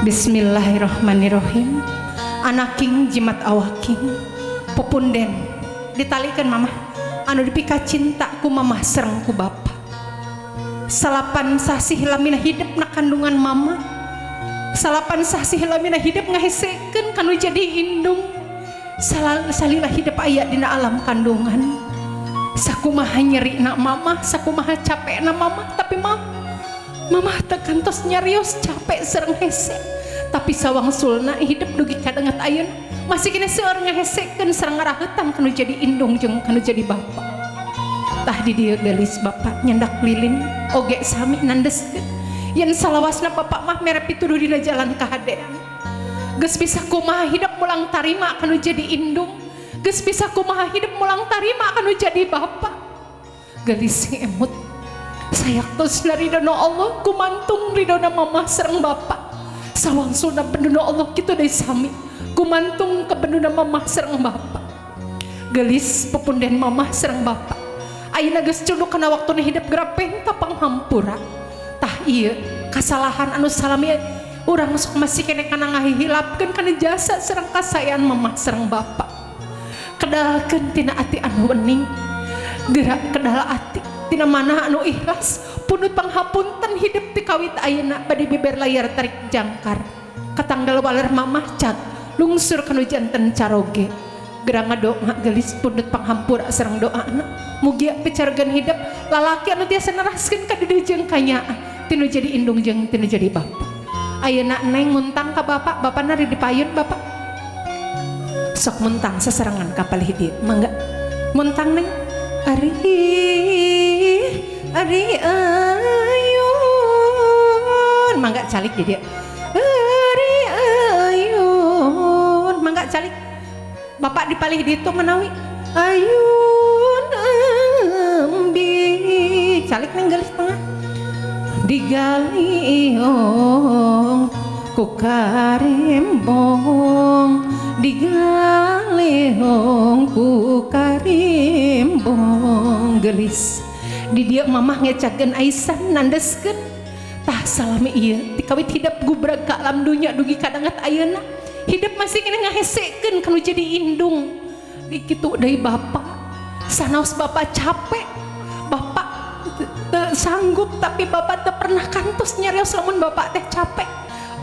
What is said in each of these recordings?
Bismillahirrahmanirrahim. Anaking jimat awaking pupunden ditalikan mamah anu dipika cinta ku mamah sareng ku bapa. 9 sasih lamina hidup na kandungan mama, 9 sasih lamina hidup ngahesekeun kanu jadi indung. Salila hidup aya dina alam kandungan, sakumaha nyeri na mama, sakumaha capek na mama, tapi mama, mama teu kantos nyarios capek sareng hese. Tapi sawangsulna hidup dugi ka danget ayeuna masih keneh seueur ngahesekeun sareng ngaraheutan kanu jadi indung jeung kanu jadi bapa. Tah, di dieu geulis bapak nyandak lilin oge sami nandeskeun yen salawasna bapak mah mere pituduh dina jalan kahadean. Geus bisa kumaha hidup mulang tarima kanu jadi indung, geus bisa kumaha hidup mulang tarima kanu jadi bapa. Geulis emut sayaktos ridona Allah kumantung ridona mama sareng bapak. Sawangsulna benduna Allah kitu deui sami kumantung ke benduna mama sareng bapak. Gelis pepunden mama sareng bapak ayeuna geus cunduk kana waktuna hidup geura penta panghampura. Tah, ieu kasalahan anu salami urang sok masih keneh kana ngahihilapkeun kana jasa sareng kasaean mama sareng bapak. Kedalkeun tina ati anu wening, gerak kedal ati tina mana anu ikhlas, pundut panghapunten hidup ti kawit ayeuna bade beber layar tarik jangkar. Katanggal waler mamah cag lungsur kanu janten caroge. Geura ngadoa gelis, pundut panghampura sareng doana, mugia picargan hidup lalaki anu tiasa neraskeun ka didieu jeung kanyaah tinu jadi indung jeung tinu jadi bapa. Ayeuna neng muntang ka bapak, bapak nari di payun. Bapak sok muntang sasarengan ka palih dieu, mangga muntang neng. Ari ari ayun, mangga calik di dieu. Ari ayun, mangga calik bapak di palih ditu menawi. Ayun embi, calik neng garis tengah. Digaliung ku karimbong, digaliung ku karimbong. Gelis, di dieu mamah ngecakeun aisan nandeskeun. Tah, salami ieu tikawit hidup gubrag ka alam dunya dugi ka danget ayeuna hidup masih keneh ngahesekeun kanu jadi indung. Di kitu deui bapak, sanaos bapak capek, bapak teu sanggup, tapi bapak teu pernah kantos nyarios lamun bapak teh capek,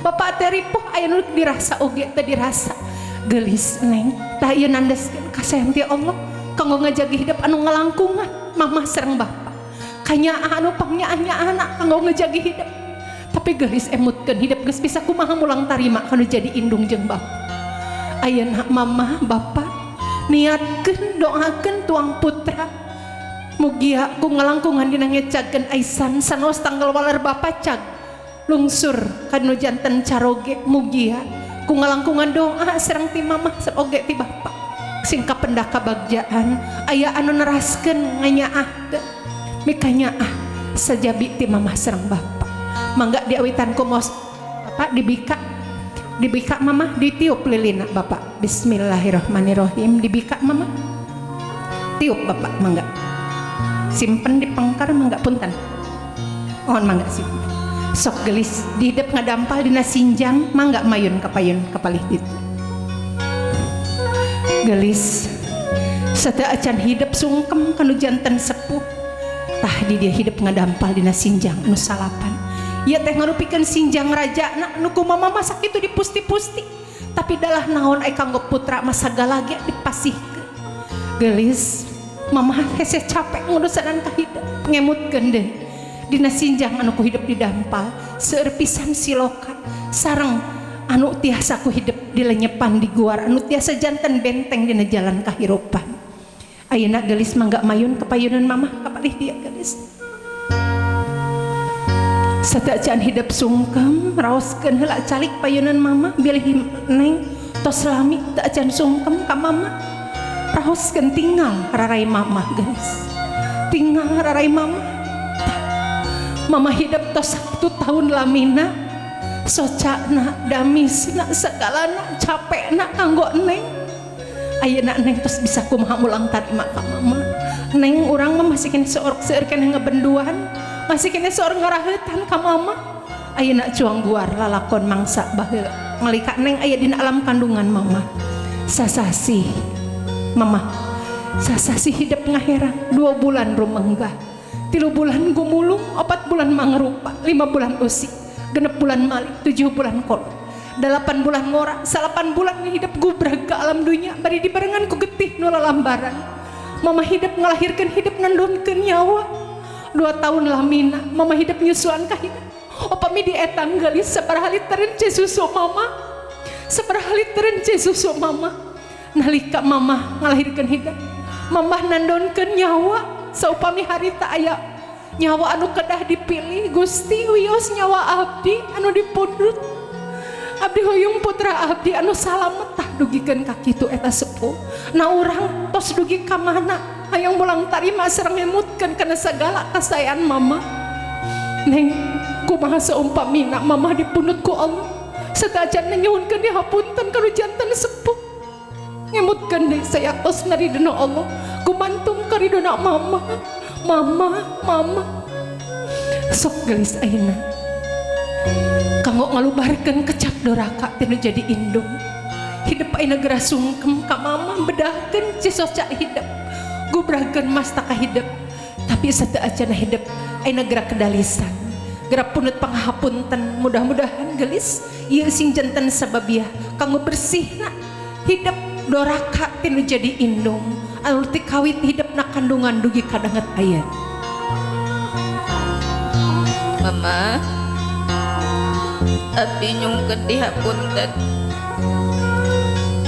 bapak teh ripuh. Aya nu dirasa oge teu dirasa. Gelis neng, tah ieu nandeskeun kasaean ti Allah kanggo ngajagi hidup anu ngalangkungan mamah sareng bapak, kanyaah anu pangnyaah-nyaahna kanggo ngajagi hidup. Tapi gelis emutkeun hidup geus bisa kumaha mulang tarima kanu jadi indung jeung bapak. Ayeuna mamah bapak niatkeun, doakeun tuang putra, mugia ku ngalangkungan dina ngecagkeun aisan. Sanaos tanggal waler bapak cag lungsur kanu janten caroge, mugia ku ngalangkungan doa sareng ti mamah oge ti bapak sing kapendak kabagjaan, aya anu neraskeun nganyaahkeun mikanyaah sajabi ti mamah sareng bapak. Mangga diawitan ku mos bapak dibika, dibika mamah, ditiup lilina bapak. Bismillahirrahmanirrahim. Dibika mama, tiup bapak. Mangga simpen di pengkar, mangga. Punten, mohon, mangga simpen. Sok gelis di hidep ngadampal dina sinjang. Mangga mayun ka payun ka palih ditu. Gelis, sateu acan hidup sungkem kanu janten sepuh. Tah, di dia hidup ngadampal dina sinjang anu salapan. Ieu teh ngarupikeun sinjang raja na nu ku mama masak itu dipusti-pusti, tapi dalah naon ai kanggo putra mah sagala ge dipasihkeun. Gelis, mama hese capek ngurusanan ka hidup. Ngemutkeun deui dina sinjang anu ku hidup didampal, seueur pisan siloka sareng anu tiasa ku hidup dilenyepan di guar, anu tiasa janten benteng dina jalan kahirupan. Ayeuna gelis mangga mayun ka payunan mamah ka palih dieu. Gelis, sateuacan hidup sungkem, raoskeun heula calik payunan mama. Bilih neng tos lami teu acan sungkem ka mama, raoskeun tinggal rarai mama. Gelis, tinggal rarai mama. Mama hidup tos 1 tahun lamina, socana, damisna, sagalana, capekna kanggo neng. Ayeuna neng tos bisa kumaha mulang tarima ka mama. Neng, urang mah masih keneh seueur, seueur keneh ngebenduan, masih keneh seueur ngaraheutan ka mama. Ayeuna cuang guar lalakon mangsa baheula nalika Neng aya dina alam kandungan mama. Sasasih mama, sasasih hidep ngaherang, 2 bulan rumenggah, 3 bulan gumulung, 4 bulan mangrupa, 5 bulan usik, 6 bulan malik, 7 bulan kolot, 8 bulan ngora, 9 bulan hidep gubrag ke alam dunia bari dibarengan ku getih nu lalambaran. Mama hidep ngalahirkan hidep, nandonkeun nyawa 2 tahun lamina mama hidep nyusuan ka hidep. Upami dietang, geulis, sabaraha litereun susu mama? Sabaraha litereun susu mama nalika mama ngalahirkan hidep, mama nandonkeun nyawa? Saupami harita aya nyawa anu kedah dipilih, Gusti wios nyawa abdi anu dipundut, abdi hoyong putra abdi anu salamet. Tah, dugikeun ka kitu eta sepuh. Nah, urang tos dugi ka mana hayang mulang tarima sareng ngemutkeun kana sagala kasaean mama? Neng, kumaha saumpamina mama dipundut ku Allah satajan nyuhunkeun dihapunten ka nu janten sepuh? Ngemutkeun deui, sayaktos naridona Allah gumantung karidona mama, mama, mama. Sok geulis, ayeuna kanggo ngalubarkeun kecap doraka tinu jadi indung. Hidep ayeuna geura sungkem ka mama, bedahkeun cisoca hidep, gubragkeun mastaka hidep. Tapi sateuacanna hidep ayeuna geura kedalisan, geura pundut panghapunten. Mudah-mudahan, geulis, ieu sing janten sababiah kanggo bersihna hidep doraka tinu jadi indung anu ti kawit hidepna kandungan dugi ka danget ayeuna. Mama, abdi nyungkeun dihapunten.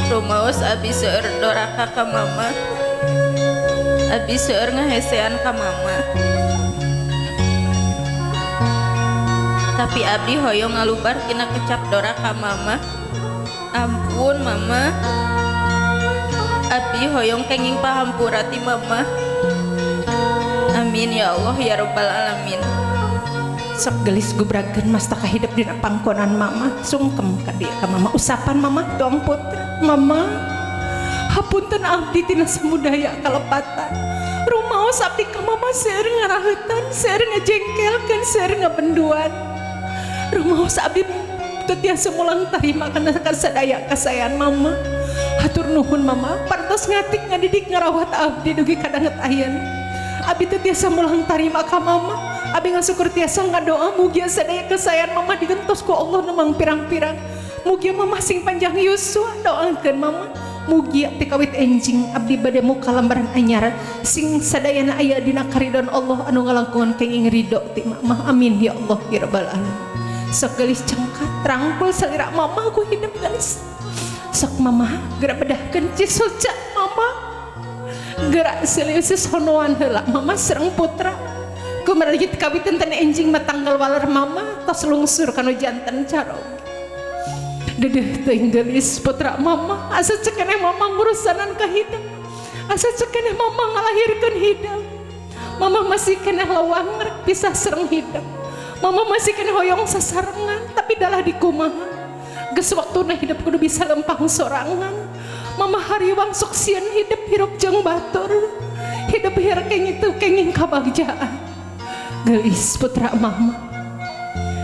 Rumaos abdi seueur doraka ka mama. Abdi seueur ngahesean ka mama. Tapi abdi hoyong ngalubar tina kecap doraka mama. Ampun, Mama. Abdi hoyong kenging pahampura ti mama. Amin ya Allah ya Rabbal Alamin. Sok gelis, gubragkeun mastaka hidep dina pangkonan mama, sungkem ka dieu ka mama, usapan mama tuang putra. Mama, hapunten abdi tina samudaya kalepatan. Rumaos abdi ka mama seueur ngaraheutan, seueur ngajengkelkeun, seueur ngabenduan. Rumaos abdi teu tiasa mulang tarima kana kasadaya kasaean mama. Hatur nuhun, Mama, parantos ngatik, ngadidik, ngarawat abdi dugi ka danget ayeuna. Abdi teu tiasa mulang tarima ka mama. Abdi ngasukur tiasa ngadoa, mugia sadaya kesaean mama digentos ku Allah nu mangpirang-pirang. Mugia mama sing panjang yuswa. Doakeun mama, mugia ti kawit enjing abdi bade muka lembaran anyar sing sadayana aya dina karidon Allah anu ngalangkungan kenging ridho ti mama. Amin ya Allah ya Rabbal Alamin. Sok geulis, cengkat, rangkul salira mama ku hidep. Geulis, sok mama gerak bedahkeun cisoca. Mama gerak serius sonoan heula mama sareng putra. Kumargi kawitan tan enjing mah tanggal waler mama tos lungsur kanu janten carog. Dedeh teuing geulis putra mama, asa cekeneh mama ngurusanan ka hidep, asa cekeneh mama ngalahirkeun hidep. Mama masih keneh lawang rek pisah sareng hidep. Mama masih keneh hoyong sasarengan, tapi dalah dikumaha, geus waktuna hidep kudu bisa lempang sorangan. Mama hariwang sok sieun hidep hirup jeung batur. Hidup kenging itu kenging kabagjaan. Geulis putra mama,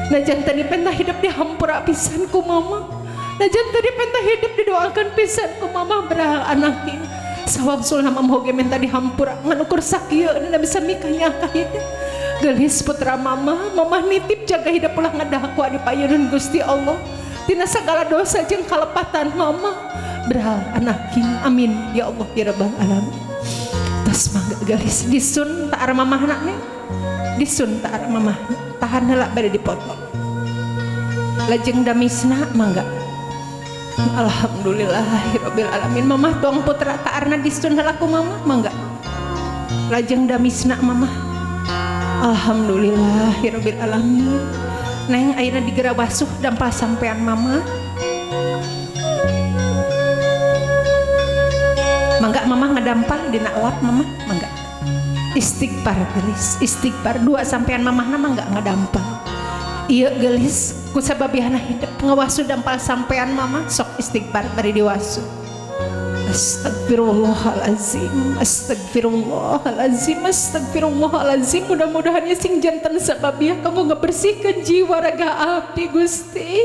najan tadi penta hidep dihampura pisan ku mama, najan tadi penta hidep didoakan pisan ku mama, berah anak ini sawangsul nama oge minta dihampura ngan ukur sakieu na bisa mikanya ka hidep. Geulis putra mama, mama nitip jaga hidep, ulah ngadah ku adi payunun Gusti Allah tina segala dosa jeung kalepatan mama. Berah anak. Amin ya Allah ya Rabbal Alamin. Tos, mangga geulis, disun taar mamahna nih, disun taar mamah. Tahan heula, bade dipoto. Lajeng damisna, mangga. Alhamdulillahirabbil alamin. Mamah tuang putra taarna disun heula ku mama. Mangga, lajeng damisna mama. Alhamdulillahirabbil alamin. Neng, ayeuna digera basuh dampal sampean mama. Mangga mama ngadampal dina lap mama. Mangga istighfar, gelis, istighfar dua sampean mamahna. Mangga ngadampal. Iya gelis, ku sababiahna hidep ngawasu dampal sampean mama. Sok istighfar bari diwasu. Astagfirullahalazim, astagfirullahalazim, astagfirullahalazim. Mudah-mudahan ya sing janten sababiah kanggo ngebersihkeun jiwa raga abdi Gusti.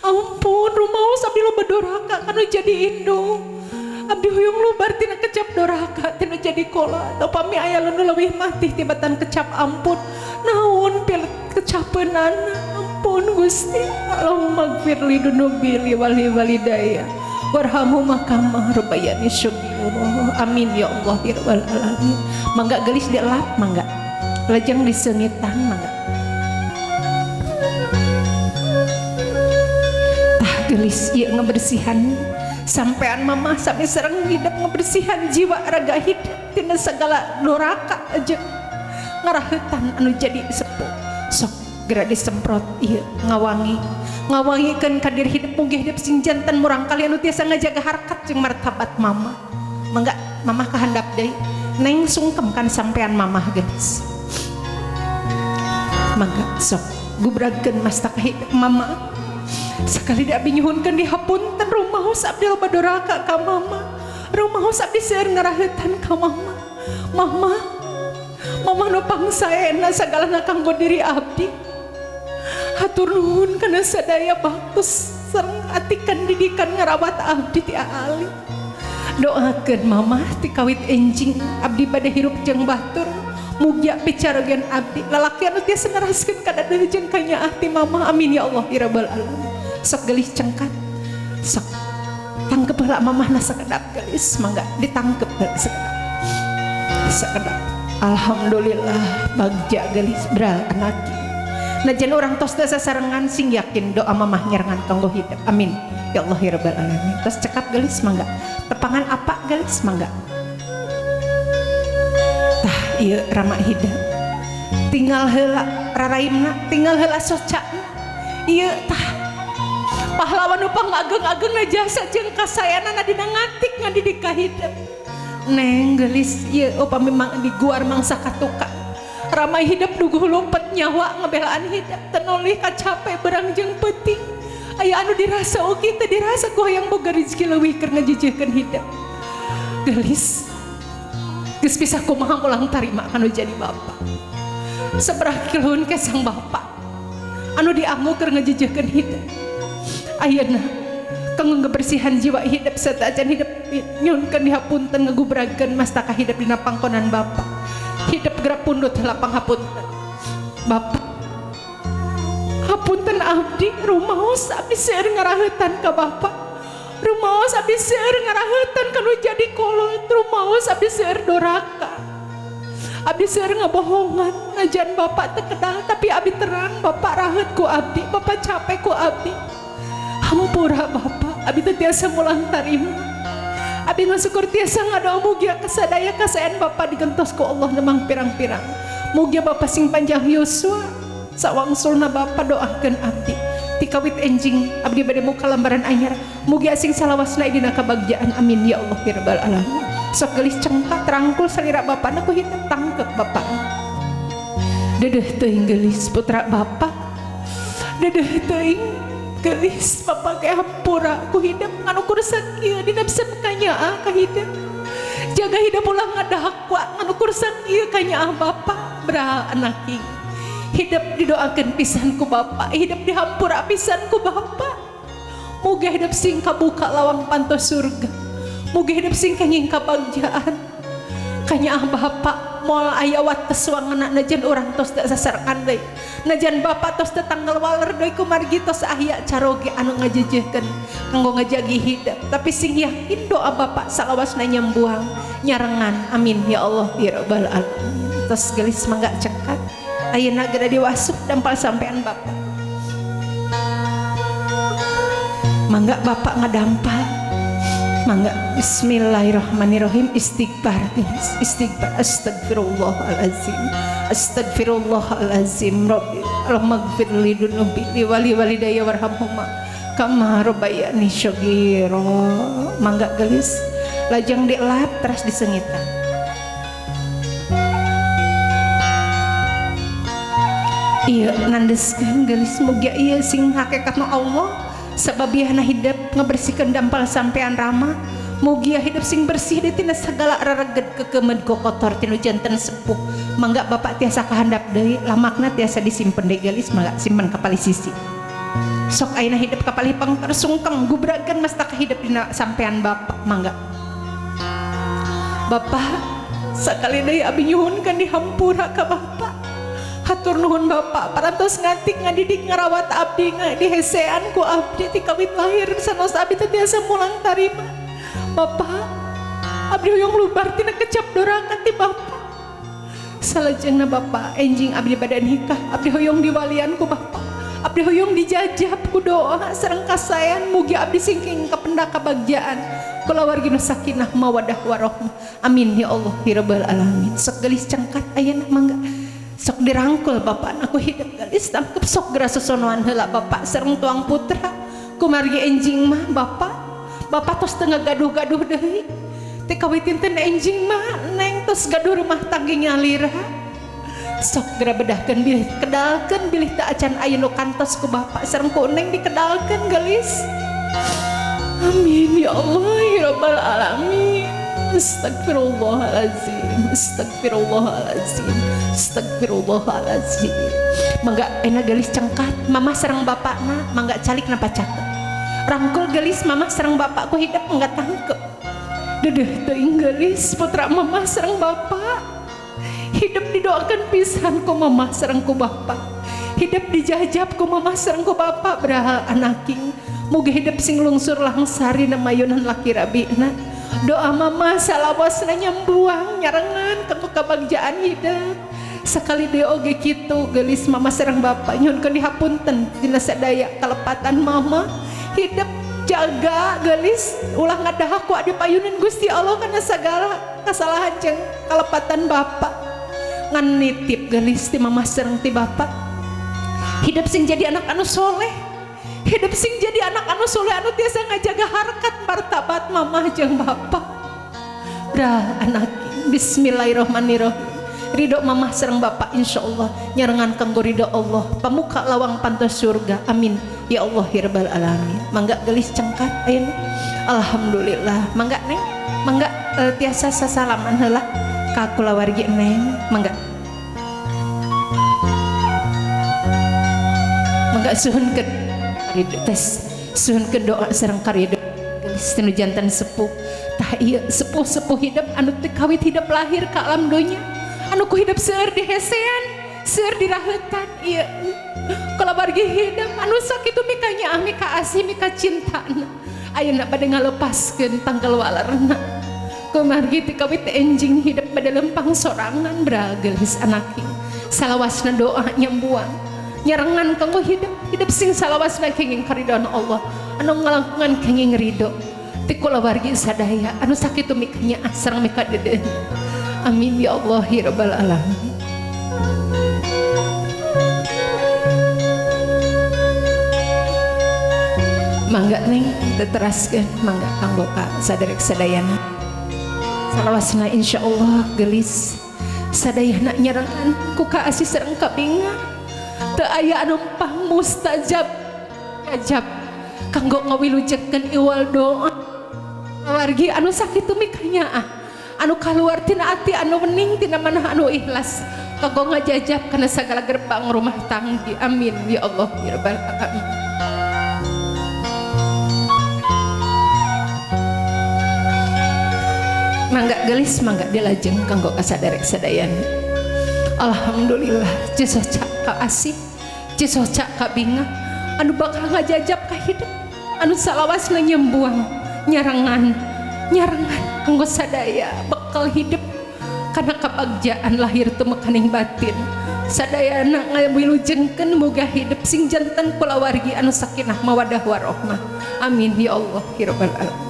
Ampun, rumaos abdi loba doraka kanu jadi indung. Abdi huyung lubar tina kecap doraka tina jadi kolot. Upami aya nu leuwih matih tibatan kecap ampun. Naon pil kecapeunana? Ampun Gusti. Allahumma gfirli dunubi li wali walidayya. Warhamhuma kama rabbayani shaghira. Amin ya Allah ya rabbal alamin. Mangga gelis dielap mangga. Lajeng diseungitan mangga. Tah gelis ieu ngebersihan sampean mamah sami sareng hidup ngebersihan jiwa raga hidup tina segala doraka aja ngaraheutan anu jadi sepuh. Sok geura disemprot ieu ngawangi. Ngawangikeun ka diri hidup mugi hidup sing janten murang kali anu tiasa ngajaga harkat jeung martabat mama. Mangga mamah kahandap deui. Neng sungkem kan sampean mamah geus. Mangga sok gubragkeun mastaka hidup mama. Sakali di abdi nyuhunkeun dihapunten rumaos abdi loba doraka ka mama. Rumaos abdi seueur ngaraheutan ka mama. Mama, mama nu pangsaena sagalana kanggo diri abdi. Hatur nuhun kana sadaya baktos sareng atikan didikan ngarawat abdi ti aali. Doakeun mama ti kawit enjing abdi bade hirup jeung batur. Mugia bicarogeun abdi lalaki anu tiasa neraskeun kadadeuh jeung kanyaah ti mama. Amin ya Allah ya rabbal alamin. Sok gelis cengkat. Sok tangkep heula mamahna sakedap gelis mangga ditangkep heula sakedap. Sakedap. Alhamdulillah bagja gelis bral anaki. Najan urang tos teu sasarengan sing yakin doa mamah nyarengan kanggo hidup. Amin ya Allah ya rabbal alamin. Tos cekap gelis mangga. Tepangan apa gelis mangga. Tah ieu rama hidup. Tinggal heula raraimna, tinggal heula socana. Ieu tah pahlawan nu pangageng-agengna jasa jeung kasayanana dina ngatik ngadidik ka hidup. Neng gelis ieu upami mang diguar mangsa katuka. Ramai hidup duguh lumpet nyawa ngebelaan hidup tenolih kacape berang jeung peuting. Aya anu dirasa oge teu dirasa ku hayang boga rezeki leuwih keur ngajejeuhkeun hidup. Gelis geus bisa kumaha ulang tarima kanu jadi bapa. Sabaraha kiluhun ke sang bapa anu dianggo keur ngajejeuhkeun hidup. Ayeuna kanggo ngebersihan jiwa hidup sateuacan hidup nyunkeun dihapunten ngagubragkeun mastaka hidup dina pangkonan bapa. Hidup gerak pundut heula panghapunten. Bapak hapunten abdi rumaos abdi seueur ngaraheutan ka bapak. Rumaos abdi seueur ngaraheutan kanu jadi kolot. Rumaos abdi seueur doraka. Abdi seueur ngabohongan najan bapak teu kedal tapi abdi terang bapak raheut ku abdi, bapak capek ku abdi. Hampura bapak, abdi teu tiasa mulang tarima. Abdi ngasukur tiasa ngadoa mugia kasadaya kasayan bapak digentos ku Allah nemang pirang-pirang. Mugia bapak sing panjang yuswa sawangsulna bapak doakeun abdi. Ti kawit enjing abdi bade muka lambaran anyar. Mugia sing salawasna dina kabagjaan. Amin ya Allah ya rabbal alamin. Sok gelis cengkat rangkul salira bapana ku hidup tangkep bapak. Dedeuh teuing gelis putra bapak. Dedeuh teuing gelis bapak ge hampura ku hidup ngan ukur sakieu dina bisa kanyaah ka hidup. Jaga hidup ulah ngadakwa ngan ukur sakieu kanyaah bapak bra anaki. Hidup didoakeun pisan ku bapak, hidup dihampura pisan ku bapak. Muga hidup sing kabuka lawang panto surga. Muga hidup sing kenging kabagjaan. Kanyaah bapak moal aya wates wangena najan urang tos teu sasarengan deui. Najan bapak tos teu tanggal waler deui kumargi tos aya caroge anu ngajejeuhkeun kanggo ngajagi hidup. Tapi sing yakin doa bapak salawasna nyembuang nyarengan. Amin ya Allah ya rabbal alamin. Tos gelis mangga cekat. Ayeuna geura diwasup dampal sampean bapak. Mangga bapak ngadampal. Mangga bismillahirrahmanirrahim istighfar istighfar astagfirullahalazim astagfirullahalazim rabbi Allahumma gfirli dunubi li wali walidayya warhamhuma kama rabbayani shaghira. Mangga gelis lajeng dielap teras disengitan. Ieu nandeskeun gelis mugia ieu sing hakikatna Allah sababiahna hidup ngebersihkeun dampal sampean rama. Mugia hidup sing bersih di tina segala rereged kekemed kotor tinu janten sepuh. Mangga bapak tiasa kahandap deui, lamakna tiasa disimpen deui gelis, mangga simpen ka palih sisi. Sok ayeuna hidup ka palih pangker sungkem gubrakeun mastaka hidup dina sampean bapak, mangga. Bapak sakali deui abi nyuhunkeun dihampura ka bapak. Hatur nuhun bapak parantos ngatik ngadidik ngarawat abdi dihesean ku abdi ti kawit lahir sanos abdi teu tiasa mulang tarima. Bapak abdi hoyong lubar tina kecap doraka ti bapak. Salajengna bapak enjing abdi bade nikah, abdi hoyong diwalian ku bapak. Abdi hoyong dijajab ku doa sareng kasaean, mugi abdi singking kapendak kabagjaan kulawargi nu sakinah mawadah warohmah. Amin ya Allah ya rabbal alamin. Sok gelis cengkat ayeuna mangga. Sok dirangkul bapak aku hidup gelis tangkep sok geura sosonoan heula bapak sareng tuang putra. Kumargi enjing mah bapak. Bapak tos teu ngagaduh-gaduh deui. Teh kawit dinten enjing mah neng tos gaduh rumah tangga nyalira. Sok geura bedahkeun bilih kedalkeun bilih teu acan aya nu kantos ku bapak sareng ku neng dikedalkeun gelis. Amin ya Allah ya rabbal alamin. Astagfirullahalazim, astagfirullahalazim, astagfirullahalazim. Mangga enak gelis cengkat mama sareng bapakna, mangga calik napa cakep. Rangkul gelis mama sareng bapakku hidup mangga tangkep. Dedeh teuing gelis putra mama sareng bapak. Hidup didoakan pisan ku mama sareng ku bapak. Hidup dijajab ku mama sareng ku bapak berahal anaking. Mugi hidup sing lungsur langsari namayunan laki rabina. Doa mama salawasna nyambuang nyarengan kanggo kabagjaan hidup. Sakali deui oge kitu gelis mama sareng bapak nyuhunkeun dihapunten dina sadaya kalepatan mama. Hidup jaga gelis ulah ngadahak ku adi payunan Gusti Allah kana sagala kasalahan jeung kalepatan bapak. Ngan nitip gelis ti mama sareng ti bapak. Hidup sing jadi anak anu soleh. Hidup sing jadi anak anu soleh anu tiasa ngajaga harkat martabat mamah jeung bapak. Dah anak bismillahirrahmanirrahim. Ridho mamah sareng bapak insyaallah nyarengan kanggo ridho Allah. Pamuka lawang pantos surga. Amin ya Allah ya rabbal alamin. Mangga gelis cengkat ayeuna. Alhamdulillah. Mangga neng, mangga tiasa sasalaman heula ka kulawargi neng. Mangga. Mangga suhunkeun ridho tes, suhunkeun doa sareng karidho gelis tinu janten sepuh. Tah ieu sepuh-sepuh hidup anu teu kawit hidup lahir ka alam donya. Anu ku hidup seueur dihesean, seueur diraheutan ieu. Kalawargi hidup anu sakitu mika nyaah mika asih mika cintana. Ayeuna bade ngalepaskeun tanggal walerna. Kumargi ti kawit enjing hidup bade lempang sorangan bragelis anaking. Salawasna doa nyambuang nyarengan kanggo hidup, hidup sing salawasna kenging karidhoan Allah. Anu ngalangkungan kenging ridho ti kulawargi sadaya anu sakitu mika nyaah sareng mika deudeuh. Amin ya Allah ya rabbal alamin. Mangga neng teteraskeun mangga kanggo ka saderek sadayana. Salawasna insyaallah gelis sadayana nyarengan ku kaasih sareng kabinga. Teu aya anu pang mustajab ajab kanggo ngawilujengkeun iwal doa wargi anu sakitu mika nyaah. Anu kaluar tina ati anu wening tina manah anu ikhlas kanggo ngajajab kana sagala gerbang rumah tanggi. Amin ya Allah ya rabbal alamin. Mangga gelis mangga dilajeng kanggo kasaderek sadayana. Alhamdulillah cisoca ka asih, cisoca ka bingah anu bakal ngajajab ka hidup anu salawasna nyembuang nyarengan nyarengan kanggo sadaya bekal hidup kana kabagjaan lahir tumekaning batin. Sadayana ngawilujengkeun moga hidup sing janten kulawargi anu sakinah mawadah warohmah. Amin ya Allah ya rabbal alamin.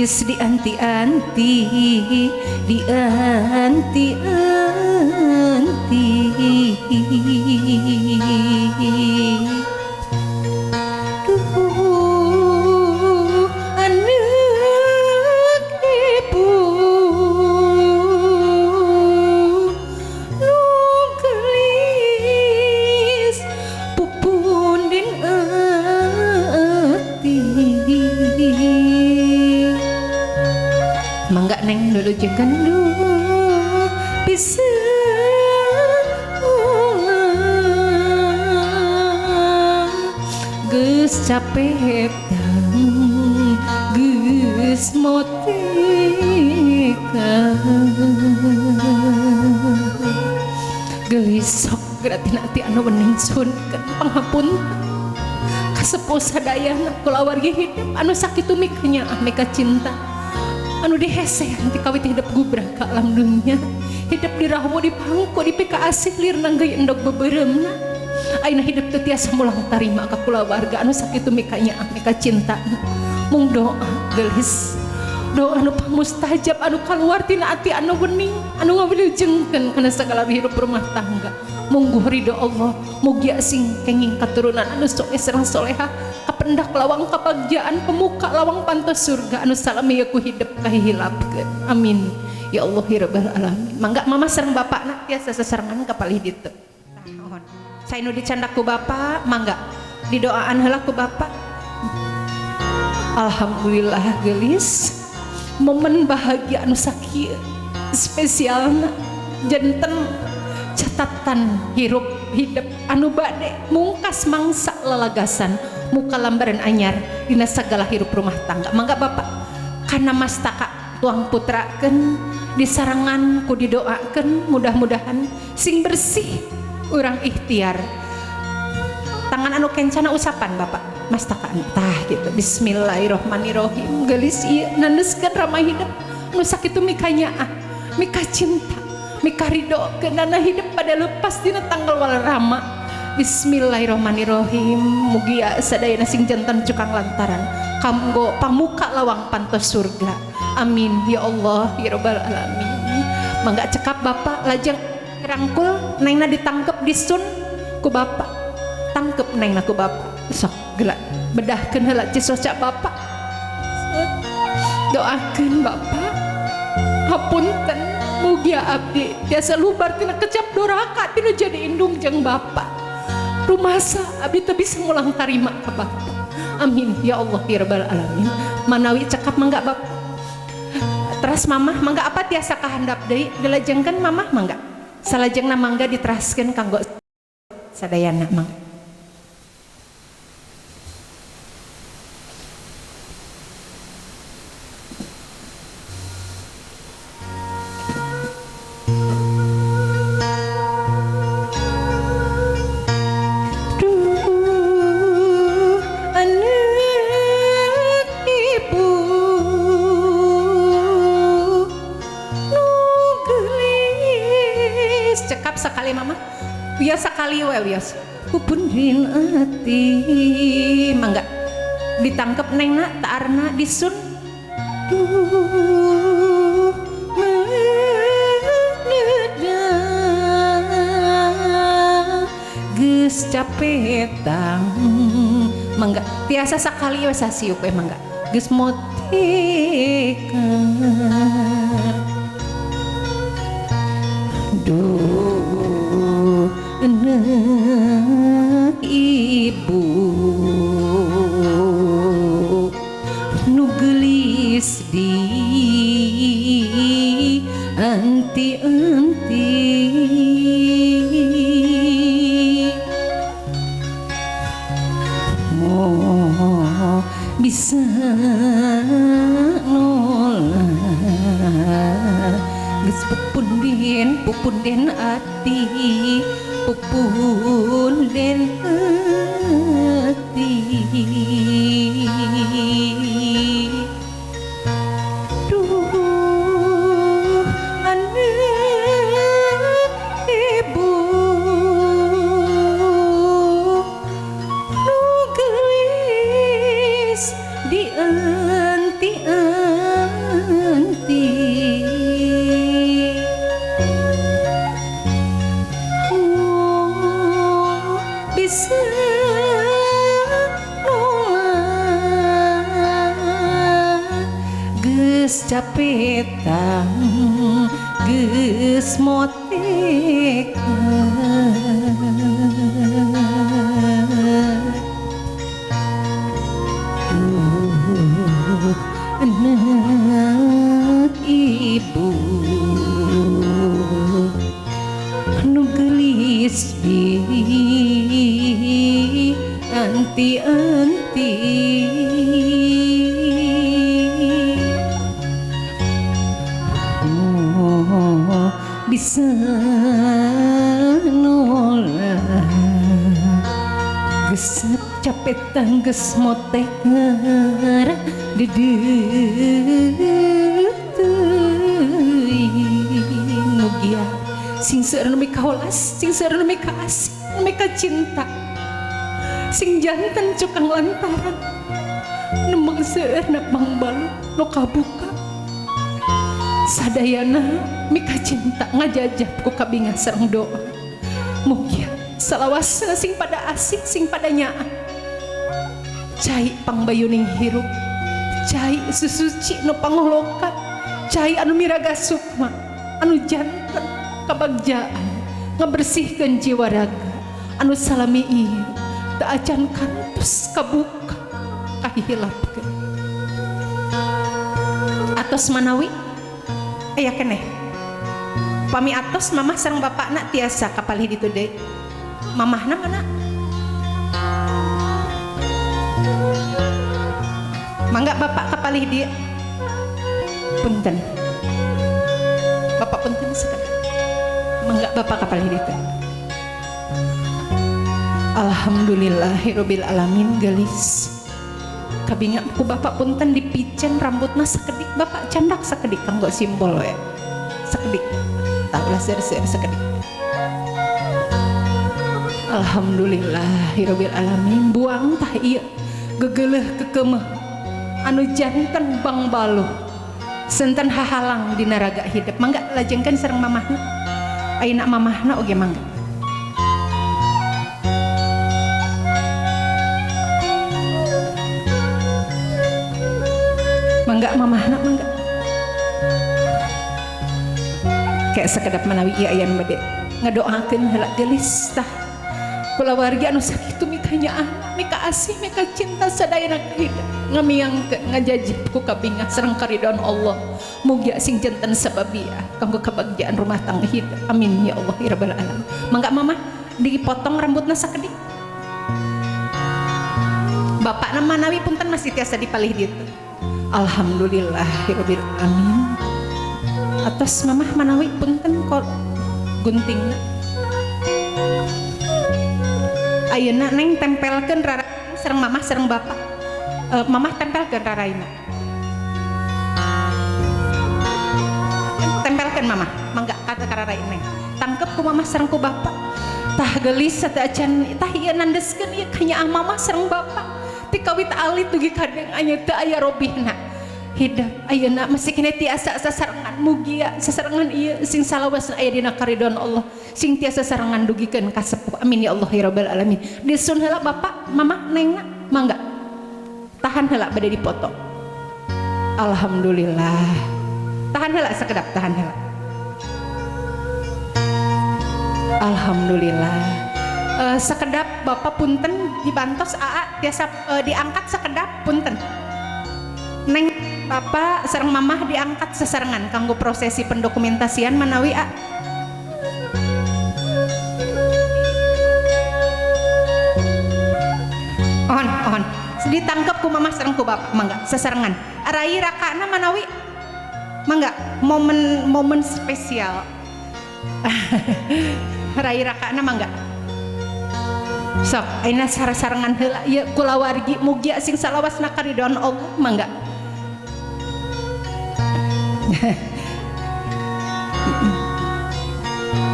Geus dianti-anti dianti-anti duh anak ibu nu geulis pupundin ati. Mangga neng lulujekan duh bisa ulang geus capek tang geus motika gelis sok gratina ati anu wening sunkeun pangapunten kasepuh sadayana kulawargi hidup anu sakitu mikanyaah mika cinta anu dihesean ti kawit hidup gubrah ka alam dunya hidup dirahmu dipangku dipikaasih lir nanggeui endog beubeuremna ayeuna hidup teu tiasa mulang tarima ka kulawarga anu sakitu mikanyaah mika cinta mung doa geulis doa anu pamustajab anu kaluar tina ati anu wening anu ngawilujengkeun kana sagala hirup rumah tangga. Mungguh ridho Allah mugia sing kenging katurunan anu soleh sareng soleha kapendak lawang kabagjaan pemuka lawang pantos surga anu salami ku hidup kahihilapkeun. Amin ya Allah ya rabbal alamin. Mangga mama sareng bapakna tiasa sasarengan ka palih ditu. Tah mohon sae nu dicandak ku bapak mangga didoaan heula ku bapak. Alhamdulillah geulis momen bahagia anu sakieu spesialna janten catatan hirup hidup anu bade mungkas mangsa lalagasan muka lambaran anyar dina sagala hirup rumah tangga. Mangga bapak kana mastaka tuang putrakeun disarangan ku didoakeun mudah-mudahan sing bersih urang ikhtiar tangan anu kencana usapan bapak mastaka tah gitu. Bismillahirrahmanirrahim geulis ieu nandeskeun ramah hidup nu sakitu mikanyaah mika cinta mika ridho kenana hidup pada lepas dina tanggal wal rama. Bismillahirrahmanirrahim mugia sadayana sing jantan cukang lantaran kanggo pamuka lawang pantos surga. Amin ya Allah ya rabbal alamin. Mangga cekap bapak lajeng rangkul nengna ditangkep disun ku bapak tangkep nengna ku bapak sok geula bedahkeun heula cisoca bapak doakeun bapak hapunten mugia abdi tiasa lubar tina kecap doraka tina jadi indung jeung bapak rumasa abdi teu bisa mulang tarima ka bapak. Amin ya Allah ya rabbal alamin. Manawi cekap mangga bapak teras mamah mangga apa tiasa kahandap deui dilajengkeun mamah mangga salajengna mangga diteraskeun kanggo sadayana mangga. Duh anak ibu nu geulis cekap sekali mama wios sekali we wios pupundin ati mangga ditangkep nengna taarna disun duh menedah geus capetang mangga tiasa sakali we sasiuk we mangga geus motika duh anak ibu nu geulis di anti-anti mo bisa nolak geus pupunden ati pupunden ati duh anak ibu nu geulis di anti-anti capetang geus motekan anak ibu nu geulis di anti-anti oh, bisa nolak geus capetang geus moteker deudeuh teuing mugia sing seueur nu mikawelas sing seueur nu mikaasih nu mikacinta sing janten cukang lantaran nembang seueurna pangbalu nu kabuka sadayana mikacinta ngajajab ku kabingah sareng doa mugia salawasna sing pada asih sing pada nyaah cai pangbayuning hirup cai susuci nu pangolokan cai anu miraga sukma anu janten kabagjaan ngabersihkeun jiwa raga anu salami ieu teu acan kantos kabuka kahihilapkeun atos manawi aya keneh pami atos mamah sareng bapakna tiasa kapalih ditu deui mamahna mana mangga bapak kapalih dieu punten bapak punten sekedap mangga bapak kapalih ditu. Alhamdulillahirabbil alamin geulis kabinga ku bapak punten dipicen rambutna sakedik bapak candak sakedik kanggo simbol we sakedik tah ulah seueur-seueur sakedik. Alhamdulillahirabbil alamin buang tah ieu gegeleuh kekemeh anu janten bangbaluh senten hahalang dina raga hidup mangga lajengkeun sareng mamahna ayeuna mamahna oge mangga. Mangga mamahna mangga kayak sekedap manawi ieu aya nu bade ngadoakeun heula geulis tah kulawargi anu sakitu mika nyaah mika asih mika cinta sadayana hidup ngamiangkeun ngajajib ku kabingah sareng karidhoan Allah mugia sing janten sababiah kanggo kabagjaan rumah tangga hidup amin ya Allah ya rabbal alamin. Mangga mamah dipotong rambutna sakedik bapakna manawi punten masih tiasa dipalih ditu. Alhamdulillahirabbil alamin. Atos mamah manawi punten kok guntingna ayeuna neng tempelkeun rara sareng mamah sareng bapak mamah tempelkeun raraina tempelkeun mamah mangga ka rarai neng tangkep ku mamah sareng ku bapak tah geulis sateuacan tah ieu nandeskeun ieu kanyaah mamah sareng bapak ti kawit alit dugi ka deung anya teu aya robihna hidup ayeuna masih keneh tiasa sasarengan mugia sasarengan ieu sing salawasna aya dina karidhoan Allah sing tiasa sarengan dugikeun ka sepuh amin ya Allah ya rabbal alamin. Disun heula bapak mamah nengna mangga tahan heula bade dipoto. Alhamdulillah tahan heula sakedap tahan heula. Alhamdulillah sekedap bapak punten dibantos aa tiasa diangkat sekedap punten neng bapak sareng mamah diangkat sesarengan kanggo prosesi pendokumentasian manawi a. Ohon ohon ditangkep ku mamah sareng ku bapak mangga sesarengan rai rakana manawi mangga momen momen spesial rai rakana mangga sok ayeuna sarengan heula ieu kulawargi mugia sing salawasna karidhoan Allah mangga.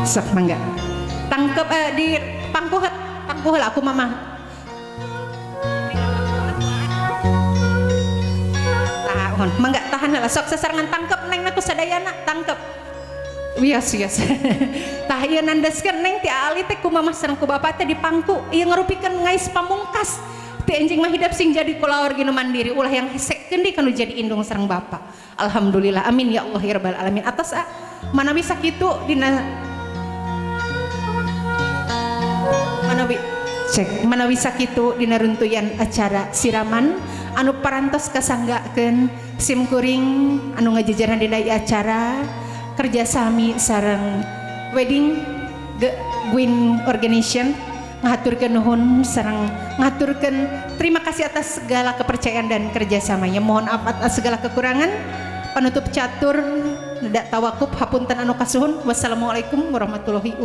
Sok mangga tangkep di pangku pangku heula aku mamah tahun mangga tahan heula sok sasarengan tangkep neng ku sadayana tangkep wios wios tah ieu nandeskeun neng ti ali teh ku mamah sareng ku bapak teh di pangku ieu ngarupikeun ngais pamungkas Ti enjing mah hidep sing jadi kulawargi nu mandiri, ulah yang hesekeun deui kanu jadi indung sareng bapa. Alhamdulillah, amin ya Allah ya rabbal alamin. Atas ah, manawi sakitu dina manawi cek manawi sakitu dina runtuyan acara siraman anu parantos kasanggakeun sim kuring anu ngajajaran dina ieu acara kerjasami sareng wedding Gwin Organization, ngahaturkeun nuhun sareng ngahaturkeun terima kasih atas segala kepercayaan dan kerjasamanya. Mohon maaf atas segala kekurangan. Penutup catur neda tawakup, hapunten anu kasuhun. Wassalamualaikum warahmatullahi wabarakatuh.